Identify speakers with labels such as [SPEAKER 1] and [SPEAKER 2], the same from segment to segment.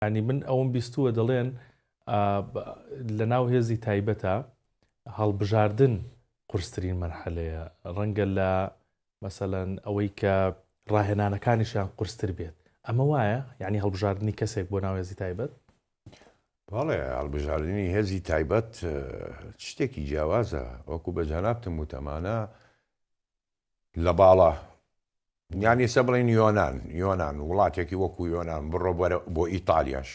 [SPEAKER 1] ینی من ئەوم بیستووە دەڵێن لە ناو هێزی تایبەتە هەڵبژاردن قورسترین مەرحەلەیە ڕەنگە لە مەسەلەن ئەوەی کە ڕاهێنانەکانیشیان قورستر بێت ئەمە وایە یعنی هەڵبژاردنی کەسێک بۆ ناو هێزی تایبەت؟
[SPEAKER 2] بەڵێ هەڵبژاردنی هێزی تایبەت شتێکی جیاوازە وەکو بە جەنابتم وتەمانە لە باڵا یان ئێستا بڵێن یۆناان یۆناان وڵاتێکی وەکو یۆناان بڕۆ بۆ ئیتالیاش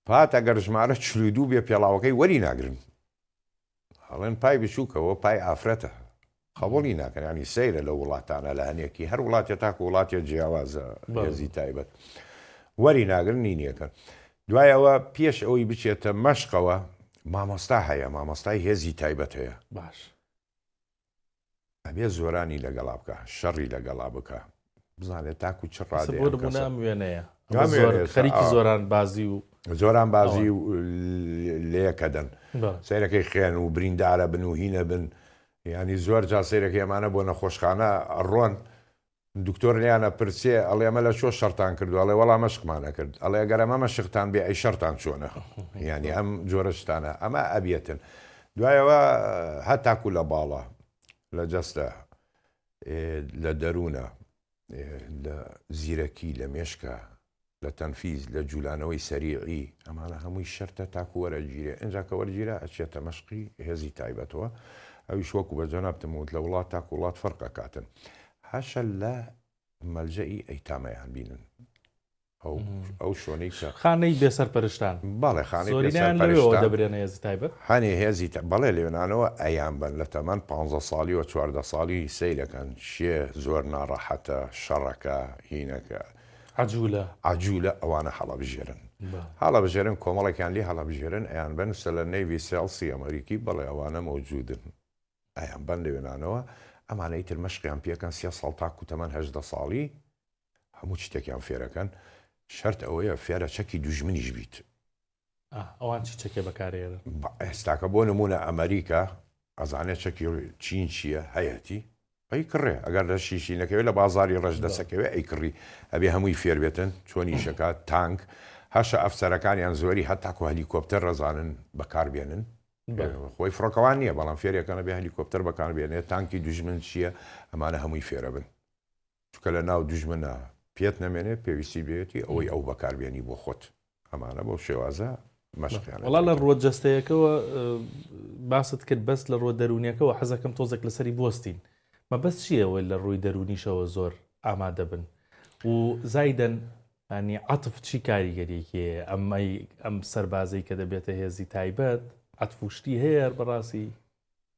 [SPEAKER 2] پات ئەگەر ژمارە 42 بێ پێڵاوەکەی وەری ناگرن ئەڵێن پای بچووکەوە پای ئافرەتە قبوڵی ناکەن ینی سەیرە لە وڵاتانە لە هەنێکی هەر وڵاتێ تاکو وڵاتێ جیاوازە هێزی تایبەت وەری ناگرن نینیەکەن دوای ئەوە پێش ئەوەی بچێتە مەشقەوە مامۆستا هەیە مامۆستای هێزی تایبەت هەیە
[SPEAKER 1] باش
[SPEAKER 2] ئەبێ زۆرانی لەگەڵا بکا شەڕی لەگەڵا بکا بزانێت تاکو چ ڕادەیە
[SPEAKER 1] بۆ نمونە ئەم وێنەیە خەریکی زۆران بازی و
[SPEAKER 2] زۆران بازی و لەیەکەدەن سیرەکەی خوێن و بریندارە بن و هینە بن ینی زۆر جا سیرەکەی ئەمانە بۆ نەخۆشخانە ئەڕۆن دکتۆر لێیان ئەپرسێ ئەڵێ ئەمە لە چۆ شەڕتان کردوە ئەڵێ وەڵا مەشقمان ئەکرد ئەڵێ ئەگەر ئەمە مەشقتان بێ ئەی شەڕتان چۆنە یانی ئەم جۆرە شتانە ئەمە ئەبیەتن دوایەوە هەتاکو لە باڵا لە جەستە لە دەروونە لە زیرەکی لە مێشکە لە تەنفیز، لە جولانەوەی سەریعی، ئەمانە هەمووی شەرتە تاکو وەرئەگیرێ، ئینجا کە وەرگیرا ئەچێتە مەشقی هێزی تایبەتەوە، ئەویش وەکو بە جەنابتم وت لە وڵات تاکو وڵات فەرق ئەکاتن. هەشە لە مەلجەئی ئەیتامەیان بینن ئەو ئەو شۆنەی کە
[SPEAKER 1] خانەی بێ سەرپەرشتان.
[SPEAKER 2] بەڵێ خانەی بێ
[SPEAKER 1] زۆرینەیان لەوێوە سەرپەرشتان. دەبرێنە هێزی تایبەت؟
[SPEAKER 2] هەنێ هێزی تە بەڵێ لەوێنانەوە ئەیانبەن لە تەمەن پانزە ساڵیوە 14 ساڵی سەیرەکەن شێ زۆر ناڕەحەتە شەڕەکە هینەکە
[SPEAKER 1] عەجولە.
[SPEAKER 2] عەجولە ئەوانە هەڵەبژێرن. هەڵەبژێرن کۆمەڵێکیان لێ هەڵەبژێرن ئەیانبەن سەلە نەیڤی سێڵسی ئەمەریکی بەڵێ ئەوانە مەوجودن ئەیانبەن لەوێنانەوە ئەمانە ئیتر مەشقیان پێکەن سێ ساڵ تاکو تەمەن 18 ساڵی هەموو شتێکیان فێرەکەن شەرت ئەوەیە فێرە چەکی دوژمنیش بیت.
[SPEAKER 1] ئەوان چی چەکێ بەکارێنن؟
[SPEAKER 2] ئێستاکە بۆ نمونە ئەمریکا ئەزانێت چەکی چین چییە هەیەتی ئەی کڕێ ئەگەر لە شیشی نەکەوێت لە بازاری ڕەش دەسەکەوێ ئەی کڕی ئەبێ هەمووی فێر بێتن چۆن ئیشەکات تانک هەشە ئەفسەرەکانیان زۆری هەتاکو هەلیکۆپتەر ڕەزانن بەکار بێنن خۆی فڕۆکەوان نییە بەڵام فێرەکەنە بێ هەلیکۆپتەر بەکار بێنێت تانکی دوژمن چییە ئەمانە هەمووی فێرە بن چونکە لە ناو دوژمنە پێت نەمێنێ پێویستی بێتی ئەوەی ئەو بەکار بێنی بۆ خۆت ئەمانە بەو شێوازە مەشقیان
[SPEAKER 1] وەڵا لە ڕووە جەستەیەکەوە باست کرد بەس لە ڕووە دەروونیەکەوە حەزەکەم تۆزێک لەسەری بوەستین مەبەست چییەوە لە ڕووی دەروونیشەوە زۆر ئامادە بن و زایدەن ینی عەتف چی کاریگەریەکی هەیە ئەمەی ئەم سەربازەی کە دەبێتە هێزی تایبەت عەتف و شتی هەیە بەڕاستی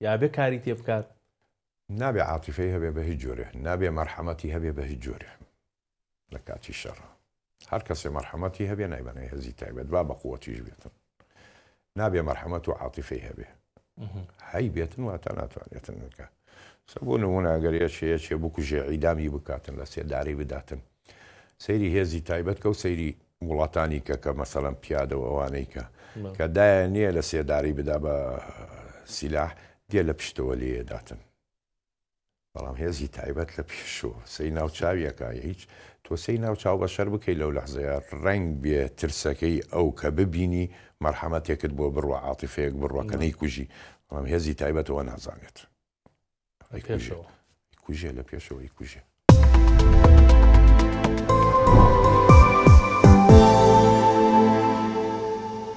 [SPEAKER 1] یا بێ کاری تێ بکات
[SPEAKER 2] نابێ عاتیفەی هەبێ بە هیچ جۆرێ نابێ مەرحەمەتی هەبێ بە هیچ جۆرێ لە کاتی شەڕا هەر کەسێ مەرحەمەتی هەبێ نایبەنە هێزی تایبەت با بە قوەتیش بێتن نابێ مەرحەمەت و عاتیفەی هەبێ هەی بێتن واتە ناتوانێتن بکە سە بۆ نمونە ئەگەر یەکێ یەکێ بکوژێ عیدامی بکاتن لە سێدارەی بداتن سەیری هێزی تایبەت کە و سەیری وڵاتانی کە کە مەسەلەن پیادە و ئەوانەی کە کە دایە نییە لە سێدارەی بدا بە سیلاح دێ لە پشتەوە لێ داتن بەڵام هێزی تایبەت لە پێشەوە سەی ناوچاویەکە هیچ تۆ سەی ناوچاو بەشەر بکەی لەو لەحزەیە ڕەنگ بێ ترسەکەی ئەو کە ببینی مەرحەمەتێکت بۆ بڕوە عاتیفەیەک بڕوە کە نەیکوژی بەڵام هێزی تایبەتەوە نازانێت ئەیکوژێ لە پێشەوە ئەیکوژێ.